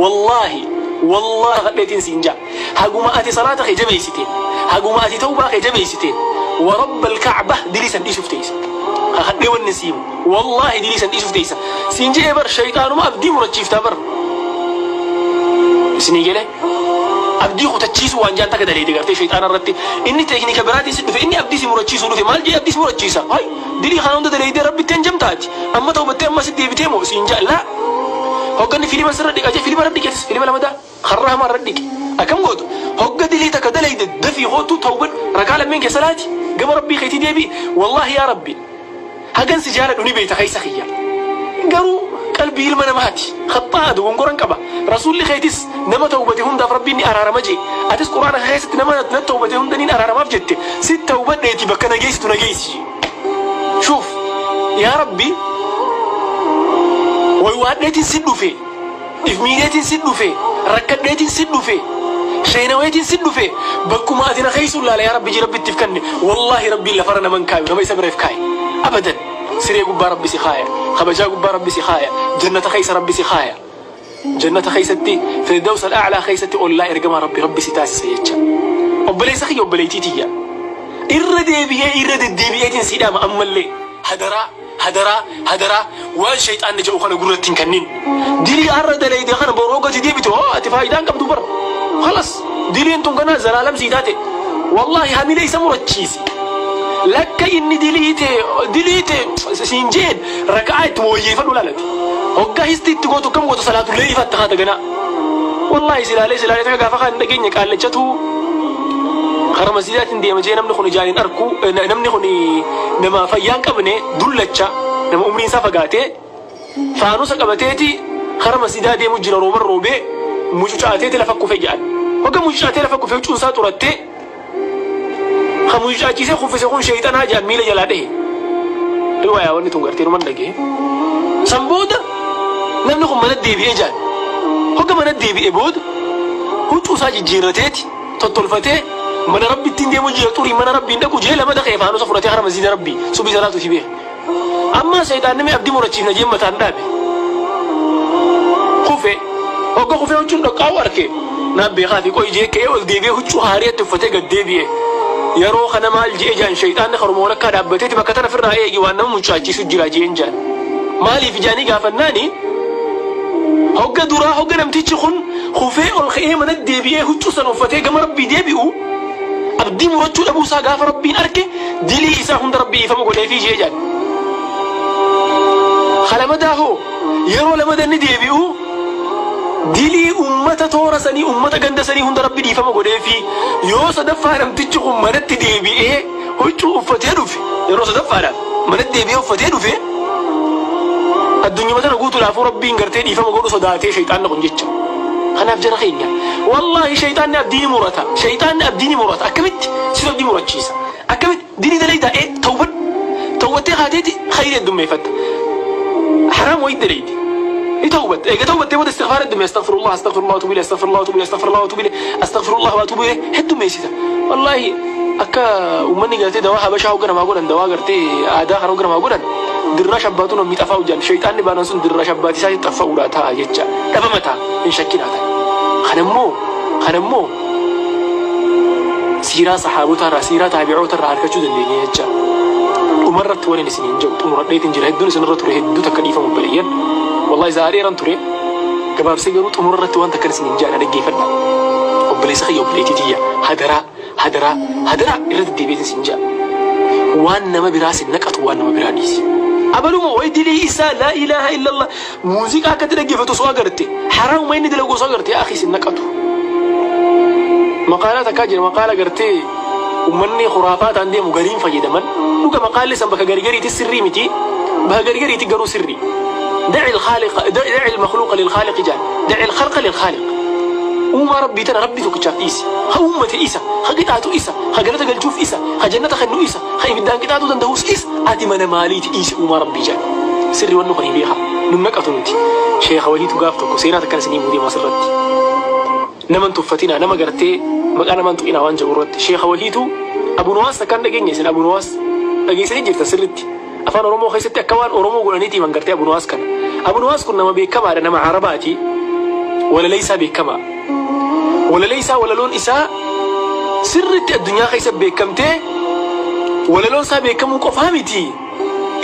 Wallaahi wallaahi kadheetiin siin ja'a, haguma ati salaata kee jabeeysiteen, haguma ati tawbaa kee jabeeysiteen, wa rabbal ka'bah dilii san dhiisuuf teeysa. Kakadhee wanni sii himu, wallaahi dilii san dhiisuuf teeysa siin je'ee bar. Shayxaanuma abdii murachiiftaa bar, isinii galee? Abdii kutachiisuu waan jaan takka daleeyte gartee shayxaana irratti. Inni teeknika biraatiin si dhufe. Inni abdii si murachiisuu dhufe. Maal jedhee abdii si murachiisa? Hay, dilii kana hunda daleeytee Rabbitti hanjamtaati, amma tawbattee amma si deebitee moo siin ja'a. Laa, hogganni filima sirra dhiqa jee, filima irra dhiqetis, filima lamadaa karra hamaa irra dhiqe. Akkam gootu? Hogga dilii takka daleeyte, dafii kootu tawbad, rakaa lammeen keessa laati, gama Rabbii keetii deebi'i. Wallaahi yaa Rabbi, hagan si jaaladhu ni beeyta, keessa kiyya garuu qalbii ilma namaati, khaxxaa'a, dogongoran qaba. Rasuulli keetis nama tawbate hundaaf Rabbiin ni araarama jee. Atis Qur'aana kee keessatti nama na tawbate hunda niin araaramaaf jette. Si tawbadheeti bakka na geessitu na geessi jee. Shuuf, yaa Rabbi, waywaadheetiin si dhufe, if miidheetiin si dhufe, rakkadheetiin si dhufe, sheenaweetiin si dhufe, bakkuma ati na keessuun laala yaa Rabbi jee. Rabbi ittiif kanne. Wallaahi Rabbiin lafarra naman kaayu nama isa bira if kaaye. Abadan, siree gubbaa Rabbi si kaaya, kabajaa gubbaa Rabbi si kaaya, jannata keessa Rabbi si kaaya, jannata keessatti, firdaws al-a'laa keessatti ollaa ergamaa Rabbi Rabbi si taasisa jecha. Obboleessa kiyya, obboleettii tiyya, irra deebi'ee irra deddeebi'eetiin si dhaama ammallee, hadaraa, hadaraa, hadaraa, waan shayxaanni jedhu kana gurratti hin kennin. Dilii har'a dalayde kana boroo gadi deebite hoo, ati faayidaan qabdu bar. Khalas, diliin tun kanaa zalaalam sii taate. Wallaahi hamilee isa murachiisi. Lakka inni dilii tee siin jeen raka'aa itti wooyyeeffadhu laalati. Hoggaa histi itti gootu akkam gootu? Salaatullee ifatta haata ganaa. Wallaahi silaalee silaalee takka gaafa kaan dhageenya qaallachatu kara masjidaatiin deema jee. Namni kun ijaan hin arku, namni kun nama fayyaa hin qabne, dullacha, nama umriin isaa fagaatee, faanusa qabateeti kara masjidaa deemu jira. Rooban roobee mucucaateeti lafa kufe jedhan. Hogga mucucaatee lafa kufe, huccuun isaa xurattee, ka mucucaachiisee kuffise kun sheeyxanaa jedhan, miila jalaa dhahe. Riwaayaa wanni tun gartee numan dhagee. San booda namni kun mana deebi'ee jedhan. Hogga mana deebi'e booda huccuu isaa jijjiirrateeti tottolfatee mana Rabbi ittiin deemu jira, xurii mana Rabbiin dhaqu jee, lama dhaqee faanusa fudhatee kara masjida Rabbii subii salaatu fi beeke. Amma seexaanni mee abdii murachiifna jeen mataan dhaabe. Kufe. Hogga kufee huccuun dhoqqaa'u arke. Naaf beekaa fi qoyi jee ka'ee ol deebi'ee huccuu haariyaatti uffatee gad deebi'e. Yeroo kana maal je'e jaan? Shayxaanni karuma walakkaa dhaabbateeti, bakka tana firraa eegi, waan nama mucaachiisu jira jeen jaan. Maaliif jaanii gaafannaani, hogga duraa hogga namtichi kun kufee ol ka'ee mana deebi'ee huccuu sana uffatee gama Rabbii deebi'u, abdii murachuu dhabuu isaa gaafa Rabbiin arke, dilii isaa hunda Rabbii dhiifama godheefii jee jaan. Kalamadaa hoo yeroo lamada inni deebi'u, dilii ummata toora sanii, ummata ganda sanii hunda Rabbi dhiifama godheefi. Yoo sadaffaa namtichi kun manatti deebi'ee huccuu uffatee dhufe, yeroo sadaffaadhaaf manatti deebi'ee uffatee dhufe, addunyuma tana guutuudhaafuu Rabbiin gartee dhiifama godhu sodaatee shayxaanni kun jecha. Kanaaf jara keenya, wallaahi shayxaanni abdii ni murata. Shayxaanni abdii ni murata. Akkamitti si abdii murachiisa? Akkamitti dilii dalaydaa? Ee, tawbadhu. Tawbattee kaateeti khayrii heddummeeffatta. Haraam wayii dalaydi, ni tawbatta. Eega tawbattee booda istighfaara heddumme: astaghfirullah, astaghfirullah wa atuubu ilayh, astaghfirullah wa atuubu ilayh, astaghfirullah wa atuubu ilayh, astaghfirullah wa atuubu ilayh heddummeessita. Wallaahi akka ummanni gartee dawaa habashaa hogga namaa godhan, dawaa gartee aadaa kana hogga namaa godhan, dirraa shabbaatu namni xafaa hojjan. Shayxaanni baanan sun dirraa shabbaati isaatti xaffa'uudha ta'a jecha, dhabama ta'a, hin shakkinaa ta'a. Kanammoo siiraa sahaabotaa irraa, siiraa taabi'oota irraa argachuu dandeenya jecha. Dhumarratti waliin isiniin jedhu xumuradheetiin jira. Hedduun isinirra ture, hedduu takka dhiifamu obboleeyyan. Wallahi za'a dheeran ture gabaabsee, garuu xumura irratti waan takkan isiniin jedha, dhaggeeffadha. Obboleessa kiyya, obboleettii tiyya, hadaraa, hadaraa, hadaraa, irra deddeebi'eetiin isin jedha, waan nama biraa sin naqatu, waan nama biraa dhiisi. Abaluma way dilii isaa, laa ilaaha illallah, muuziqaa akkatti dhaggeeffatu osoo agarte, haraamuma inni dalagu osoo agarte, yaa akhi, sin naqatu. Maqaalaa takkaa jira, maqaala gartee ummanni khuraafaa ta'an deemu gariin fayyadaman. Dhuga maqaalli san bakka gari gariitti sirrii miti, bakka gari gariitti garuu sirrii. دع الخالق، دع المخلوق للخالق جان، دع الخلق للخالق. Uumaa Rabbii tana Rabbii tokkichaaf dhiisi. Ha uummate isa, ha qixaatu isa, ha galata galchuuf isa, ha jannata kennu isa, ha ibiddaan qixaatuu danda'us isa. Ati mana maaliiti? Dhiisi uumaa Rabbii jaan. Sirri wanni kun beeka nun naqatu nuti. Sheekha wahiitu gaaf tokko seenaa takkan isinii muu deema asirratti. Nama hin tuffatinaa, nama gartee maqaa nama hin tuqinaa waan jedhu irratti. Sheekha wahiitu, Abu Nuwaas takkaan dhageenya isin, Abu Nuwaas dhageessanii jirtan sirritti. Afaan Oromoo keessatti akka waan Oromoo godhaniiti himan gartee Abu Nuwaas kana. Abu Nuwaas kun nama beekamaadha, nama Arabaati. Walaleeysaa beekamaa. Walaleeysaa walaloon isaa sirritti addunyaa keessa beekamtee, walaloon isaa beekamuu qofaa miti.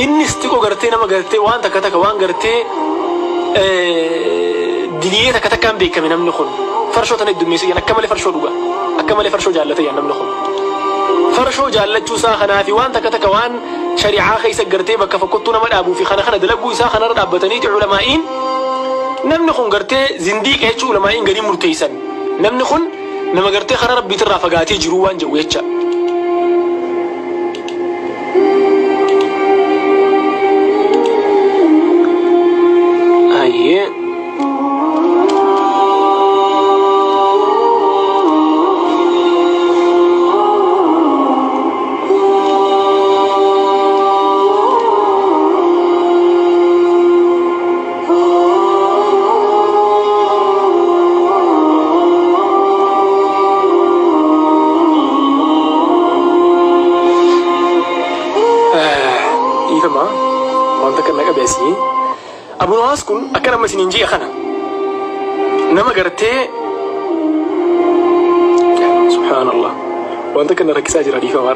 Innis xiqqoo gartee nama gartee waan takka takka waan gartee diliyee takka takkaan beekame namni kun. Farshoo tana heddummeessee jedhan, akka malee farshoo dhuga. Akka malee farshoo jaallata jedhan namni kun. Farshoo jaallachuu isaa kanaa fi waan takka takka waan shari'aa keessa gartee bakka fokkottuu nama dhaabuu fi kana kana dalaguu isaa kanarra dhaabbataniiti ulamaa'iin namni kun gartee zindiiqa jechuu ulamaa'iin gadi murteessan. Namni kun nama gartee karaa rabbiitirraa fagaatee jiru waan jedhu jecha. Ayyee. Dhiifama, wanta kan na qabeessi. Abu Nuwaas kun akka nama isiniin ji'e kana nama gartee, subhaanallah, wanta kana rakkisaa jira, dhiifama.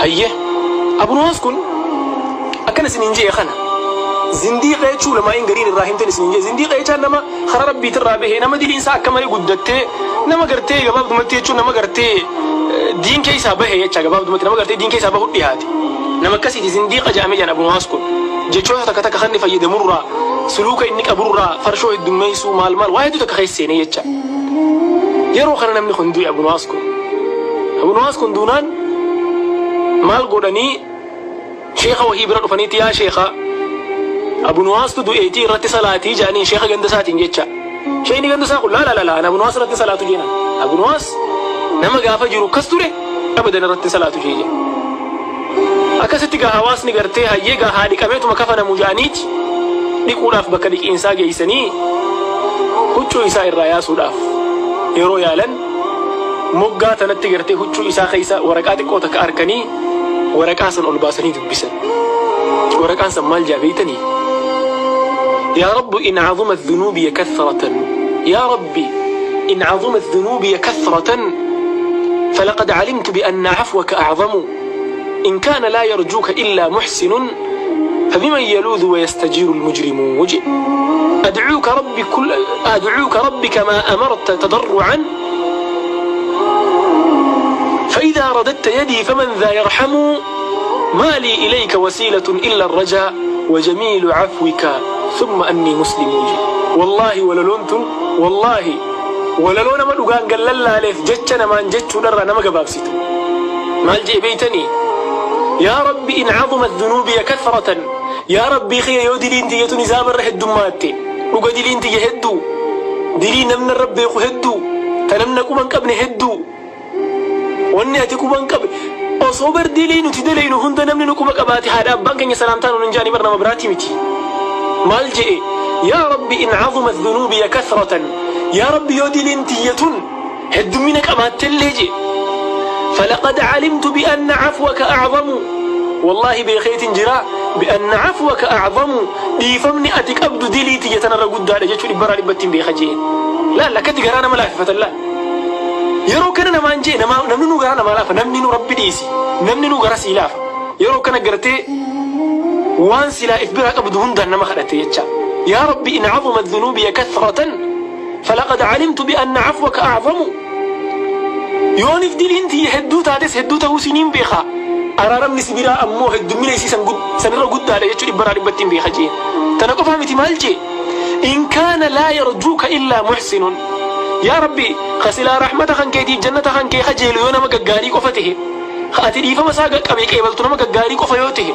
Hayye, Abu Nuwaas kun akkana isiniin ji'e kana zindiiqa jechuu ulamaa'iin gariin irraa himtan isiniin ji'e. Zindiiqa jechaan nama karaa rabbiitirraa bahee, nama diliinsaa akka malee guddattee, nama gartee gabaabdumatti jechuun nama gartee diin keessaa bahe jecha, gabaabdumatti nama gartee diin keessaa bahu dhiyaate, nama akkasiiti zindiiqa jedhamee jedhan. Abu Nuwaas kun jechoota takka takka kan inni fayyadamurraa, suluuka inni qaburraa, farshoo heddummeessuu, maal maal, waa hedduu takka keessa seenee jecha. Yeroo kana namni kun du'e. Abu Nuwaas kun, Abu Nuwaas kun duunaan maal godhanii? Sheeka wahii bira dhufaniiti, "Yaa sheeka, Abu Nuwaastu du'eetii irratti salaatii," jedhaniin sheeka ganda isaatiin jecha. Sheekni ganda isaa kun, "Laa laa laa, Abu Nuwaas irratti salaatu," jeenan. "Abu Nuwaas nama gaafa jiru akkas ture, abadan irratti salaatu," jee. Akkasitti gaa hawaasni gartee hayyee gaa haa dhiqameetuma kafanamu jedhaniiti dhiquudhaaf bakka dhiqiinsaa geessanii huccuu isaa irraa yaasuudhaaf yeroo yaalan, moggaa tanatti gartee huccuu isaa keessa waraqaa xiqqoo takka arkanii waraqaa san ol baasanii dubbisan. Waraqaan san maal jaa beeytanii? "يا رب إن عظمت ذنوبي كثرة، يا ربي إن عظمت ذنوبي كثرة، فلقد علمت بأن عفوك أعظم. إن كان لا يرجوك إلا محسن، فبمن يلوذ ويستجير المجرم؟ أدعوك ربي كل أدعوك ربي كما أمرت تضرعا، فإذا رددت يدي فمن ذا يرحم؟ ما لي إليك وسيلة إلا الرجاء وجميل عفوك، ثم أني مسلم." والله walaloon tun, والله walaloo nama dhugaan gallallaaleef jecha namaan jechuudharraa nama gabaabsitu. Maal jee beeytanii? "يا ربي إن عظمت ذنوبي كثرة", yaa rabbii kiyya, yoo diliin tiyyatun isaabarra heddummaatti, dhuga diliin tiyya hedduu, dilii namna irra beeku hedduu, ta namna quban qabne hedduu, wanni ati quban qabne, osoo bar dilii nuti dalaynu hunda namni nu quba qabaate, haadha abbaan keenya salaamtaa nuun hin jaanii bar, nama biraati miti. Maal je'e? "يا ربي إن عظمت ذنوبي كثرة", yaa rabbi, yoo diliin tiyyatun heddummina qabaattellee je'e, "فلقد علمت بأن عفوك أعظم", والله beekeetin jira, "بأن عفوك أعظم", dhiifamni ati qabdu dilii tiyya tanarra guddaadha jechuu dhibbarraa dhibbattiin beeka jeen. Laal, akkatti garaa nama laafifatan. Laal, yeroo kana namaan jee, namni nu garaa namaa laafa, namni nu rabbi dhiisi, namni nu gara sii laafa. Yeroo kana gartee waan silaa if biraa qabdu hundaan nama kadhate jecha. "يا ربي إن عظمت ذنوبي كثرة، فلقد علمت بأن عفوك أعظم", yoonif diliin tiyya hedduu taates, hedduu ta'uu siniin beeka, araaramni si biraa ammoo heddummina isii sanirra guddaadha jechuu dhibbarraa dhibbattiin beeka jeen. Tana qofaa miti, maal jee? "إن كان لا يرجوك إلا محسن", yaa rabbi, ka silaa rahmata kan keetiif jannata kan kee kajeelu yoo nama gaggaarii qofa tahe, ka ati dhiifama isaa qabee qeebaltu nama gaggaarii qofa yoo tahe,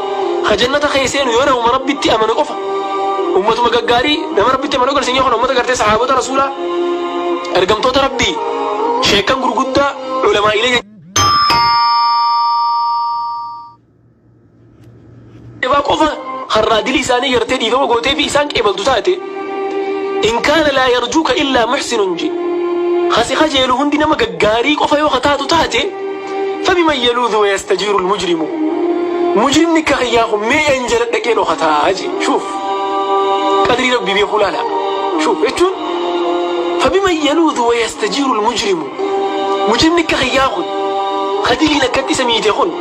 ka jannata kee seenu yoo namuma rabbitti amanu qofa, ummatuma gaggaarii, nama rabbitti amanu garsiin yoo kana ummata gartee sahaabota rasuulaa, ergamtoota rabbii, sheekan gurguddaa, ulamaa'ilee jabaa qofa harraa dilii isaanii gartee dhiifama gootee fi isaan qeebaltu taate, "إن كان لا يرجوك إلا محسن" ji kasi kajeelu hundi nama gaggaarii qofa yoo taatu taate, Fabiman yaluudhu wa yastajiiru almujrimu. Mujrimni akka kiyyaa kun mee een jala dhaqee dhokataa jee. Shuuf. Qadrii Rabbii beekuu laala. Shuuf jechuun fabiman yaluudhu wa yastajiiru almujrimu. Mujrimni akka kiyyaa kun ka diliin akkatti isa miite kun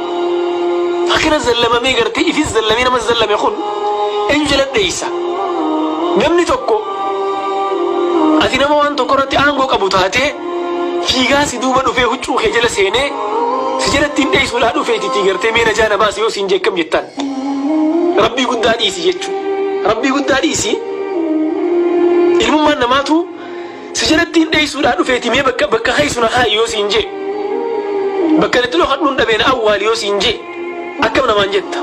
akkana zallamamee gartee ifis zallamee namas zallame kun eenyu jala dheeysa. Namni tokko ati nama waan tokko irratti aangoo qabu taatee fiigaa si duuba dhufee huccuu kee jala seenee si jalatti hin dheessuudhaa dhufeetitii gartee mee najaa na baasi yoo siin jee akkam jettaan? Rabbii guddaa dhiisi jechuu. Rabbii guddaa dhiisi ilmummaan namaatu si jalatti hin dheessuudhaa dhufeeti mee bakka bakka keessu na kaa'i yoo siin jee bakka itti dhokadhuun dhabee na awwaali yoo siin jee akkam namaan jetta?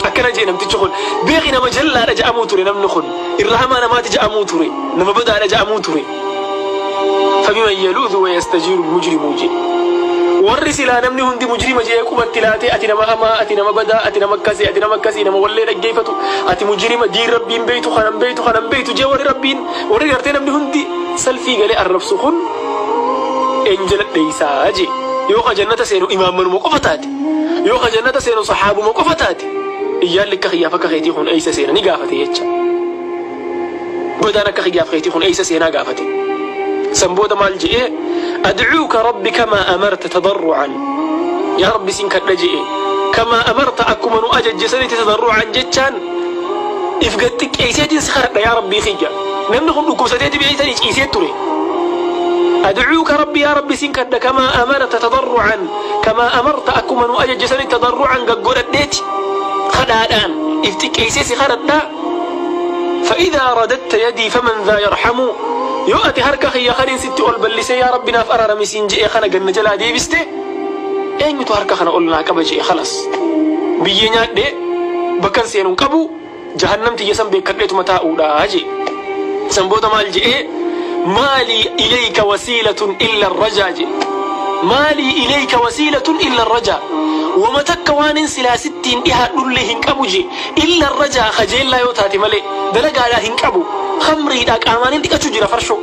Akkana jee namtichi kun beeki nama jallaadha ja'amuu ture namni kun irra hamaa namaati ja'amuu ture nama badaadha ja'amuu ture. Fabiman yaluudhu wa yastajiiru mujrimuu jee. Warri silaa namni hundi mujrima jee qubatti laatee ati nama hamaa ati nama badaa ati nama akkasii ati nama akkasii nama wallee dhaggeeffatu ati mujrima diin rabbiin beeytu kanan beeytu kanan beeytu jee warri rabbiin warri gartee namni hundi salfii galee arrabsu kun eenyu jala dheeysaa jee. Yoo ka jannata seenu imaammanuma qofa taate yoo ka jannata seenu sahaabuma qofa taate iyyaalli akka kiyyaaf akka keetii kun eeysa seena ni gaafate jecha. Badaan akka kiyyaaf keetii kun eeysa seenaa gaafate. San booda maal je'ee ad'uuka rabbi kamaa amarta tadarru'an yaa rabbi sin kadha je'e kamaa amarta akkuma nu ajajje sanitti tadarru'an jechaan if gad xiqqeeyseetiin si kadhadha yaa rabbii kiyya. Namni kun dhukkubsateeti beeytanii ciisee ture. Ad'uuka rabbi yaa rabbi sin kadha kamaa amarta tadarru'an kamaa amarta akkuma nu ajajje sanitti tadarru'an gaggodhadheeti kadhaadhaan if xiqqeeysee si kadhadha. Fa'idhaa radatta yadii faman dhaa yarhamuu yoo ati harka kiyya kanin sitti ol ballisee yaa rabbi naaf araarami siin je'e kana gad na jalaa deebiste eenyutu harka kana ol naa qaba je'e khalas biyyee nyaadhe bakkan seenu hin qabu jahannam tiyya san beekkadheetuma taa'uudha je'e san booda maal je'e maalii ilayka wasiilatun illa rajaa je'e maalii ilayka wasiilatun illa rajaa wama takka waanin silaa sittiin dhihaadhullee hin qabu je'e Illa rajaa kajeellaa yoo taate malee dalagaadhaa hin qabu. Khamriidhaa qaamaanin dhiqachuu jira farshoo.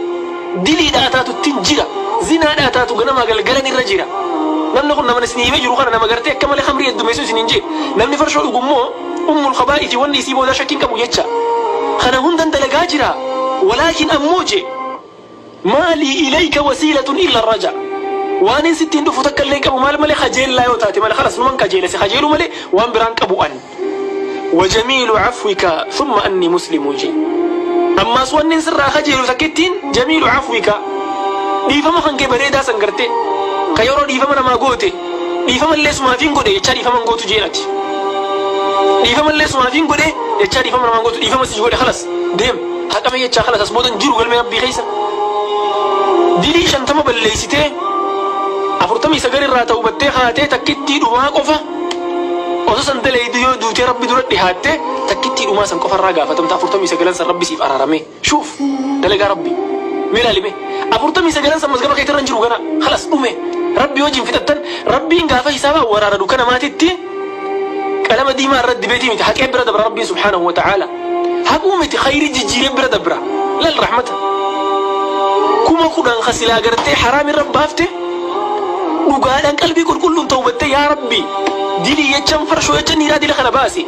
Diliidhaa taatuttin jira. Zinaadhaa taatu ganamaa galgalan irra jira. Namni kun naman isinii himee jiru kana nama gartee akka malee khamrii heddumeessuu isiniin jee. Namni farshoo dhugu immoo ummul khabaa'isi wanni isii boodaa shakkiin qabu jecha. Kana hundan dalagaa jira. Walaakin ammoo jee. Maa lii ilayka wasiilatun illa raja. Waanin sittiin dhufu takka illee hin qabu maal malee kajeellaa yoo taate malee khalas numan kajeela si kajeeluu malee waan biraan qabu an. Wa jamiilu afwika thumma anni muslimu jee. Ammaas wannin sirraa kajeelu takkittiin jamiilu afwika dhiifama kan kee bareedaa san gartee ka yeroo dhiifama namaa goote dhiifama illee sumaafiin godhe jechaa dhiifama hin gootu jeen ati. Dhiifama illee sumaafiin godhe jechaa dhiifama namaa hin gootu dhiifama si godhe khalas deem. Haqame jechaa kalas as booda hin jiru galmee Rabbii keessa. Dilii 50 balleessitee 49 irraa tawbattee kaatee takkittii dhumaa qofa osoo san daleeydu yoo duutee Rabbi dura dhihaatte takkittii dhumaa san qofa irraa gaafatamta 49 san Rabbi siif araaramee. Shuuf dalagaa Rabbi. Mee laali mee 49 san mazgaba keetirra hin jiru ganaa kalas dhume Rabbi wajjin fixattan Rabbiin gaafa hisaabaa waraana dukkana maatitti qalama diimaa irra dibeetii miti haqee bira dabra Rabbiin subhaanahu wa ta'aala. Haquu miti khayrii jijjiiree bira dabra. Lal rahmata. 10,000 ka silaa gartee haraam irra baafte dhugaadhaan qalbii qulqulluun tawbattee yaa Rabbi dilii jechan farshoo jechan dhiiraa dila kana baase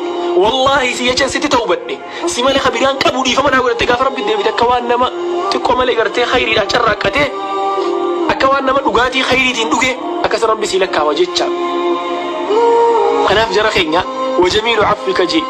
wallaahi si jechan sitti tawbadhe si malee ka biraan qabu dhiifama naa godhatte gaafa Rabbi deebite akka waan nama xiqqoo malee gartee khayriidhaan carraaqqatee akka waan nama dhugaatii khayriitiin dhuge akkasa Rabbi sii lakkaawa jecha. Kanaaf jara keenya wajamiilu afwika jee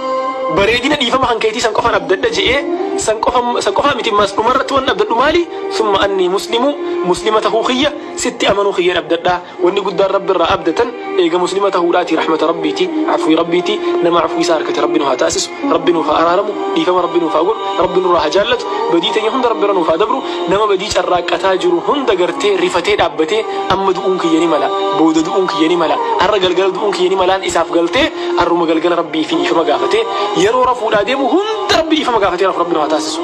bareedina dhiifama kan keetii san qofan abdadha je'ee san qofa san qofaa miti ammaas dhumarratti wanni abdadhu maali summa annii muslimu muslima tahuu kiyya sitti amanuu kiyyan abdadha wanni guddaan rabbi irraa abdatan eega muslima tahuudhaati rahmata rabbiiti afwii rabbiiti nama afwii isaa harkate rabbi nu haa taasisu rabbi nuuf haa araaramu dhiifama rabbi nuuf haa godhu rabbi nurraa haa jaallatu badii teenya hunda rabbi irra nuuf haa dabru nama badii carraaqqataa jiru hunda gartee rifatee dhaabbatee amma du'uun kiyya ni mala booda du'uun kiyya ni mala arra galgala du'uun kiyya ni malaan isaaf galtee arruma galgala rabbii fi dhiifama gaafatee yeroo rafuudhaa deemu hunda rabbi dhiifama gaafatee rafu rabbi nu haa taasisu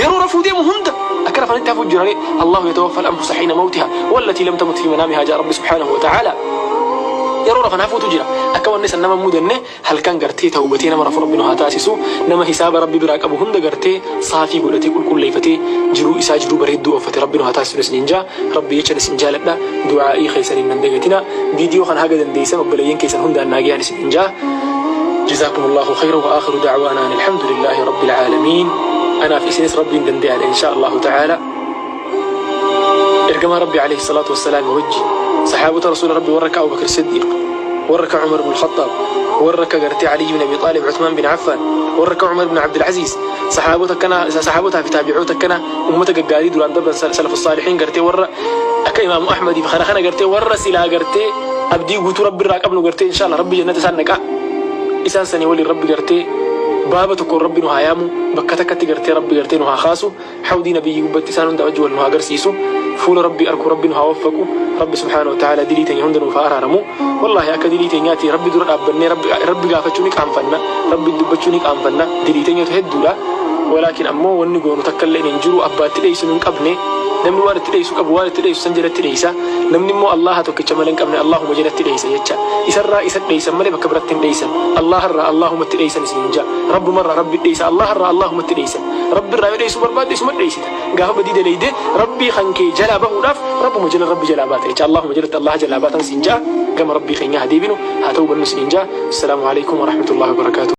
yeroo rafuu deemu hunda akka rafanitti hafuu jirare Allahu yatawaffa al-anfusa hiina mawtiha wallatii lam tamut fi manaamihaa jaa rabbi subhaanahu wa ta'aala. Yeroo rafan hafuutu jira. Akka wanni san nama hin mudanne halkan gartee tawbatee nama rafu Rabbi nu haa taasisu. Nama hisaaba Rabbi biraa qabu hunda gartee saafii godhatee qulqulleeyfatee jiruu isaa jiruu bareedduu ooffate Rabbi nu haa taasisu isiniin jaa. Rabbi jechan isin jaaladha. Du'aa'ii keessaniin nan dagatina. Viidiyoo kana haga dandeeysan obboleeyyan keessan hundaan naa gayaan isiniin jaa. Jazaakumullaahu khayran wa aakhiru da'waanaa anil hamdulillaahi rabbil aalamiin. Anaaf isinis Rabbiin dandayaadha inshaa Allaahu ta'aala. Ergamaa Rabbii alayhi salaatu wassalaami wajji sahaabota Rasuula Rabbii warra akka Abubakr Siddiiq, warra akka Umar ibn Khaxxaab, warra akka gartee Aliyyi bin Abi Xaalib, Uthmaan bin Affaan, warra akka Umar ibn Abdul Aziz, sahaabota akkanaa, sahaabotaa fi taabi'oota akkanaa, ummata gaggaarii duraan dabran salafus saalihiin gartee warra akka Imaamu Ahmadii fi kana kana gartee warra silaa gartee abdii guutuu Rabbi irraa qabnu gartee inshallah Rabbi jannata isaan naqaa. Isaan sanii waliin Rabbi gartee baaba tokkoon Rabbi nu haa yaamu, bakka takkatti gartee Rabbi gartee nu haa kaasu. Hawdii nabiyyii gubbatti isaan hunda wajji wal nu haa garsiisu. Fuula Rabbii arkuu Rabbi nu haa waffaqu. Rabbi subhaanahu wa ta'aalaa dilii teenya hunda nuuf haa araaramu. Wallaahi akka dilii teenyaatti Rabbi dura dhaabbannee Rabbi, Rabbi gaafachuu ni qaanfanna. Rabbi dubbachuu ni qaanfanna. Dilii teenyatu hedduudha. Walaakin ammoo wanni goonu takka illeen hin jiru. Abbaa itti dheeysinu hin qabne. Namni waan itti dheeysu qabu waan itti dheeysu san jalatti dheeysa. Namni immoo Allaaha tokkicha malee hin qabne Allaahuma jalatti dheeysa jecha. Isarraa isa dheeysan malee bakka biratti hin dheeysan. Allaaharraa Allaahumatti dheeysan isiniin ja'a. Rabbumarraa Rabbi dheeysa. Allaaharraa Allaahumatti dheeysan. Rabbi irraa yoo dheessuu barbaadde isuma dheessita. Gaafa badii daleyde Rabbii kan kee jalaa bahuudhaaf Rabbuma jala Rabbi jalaa baata jecha. Allahuma jalatti Allaha jalaa baatan siin ja'a. Gama Rabbii keenyaa haa deebinu, haa tawbannu isiniin ja'a. Assalaamu aleykum warahmatullahi wabarakaatuh.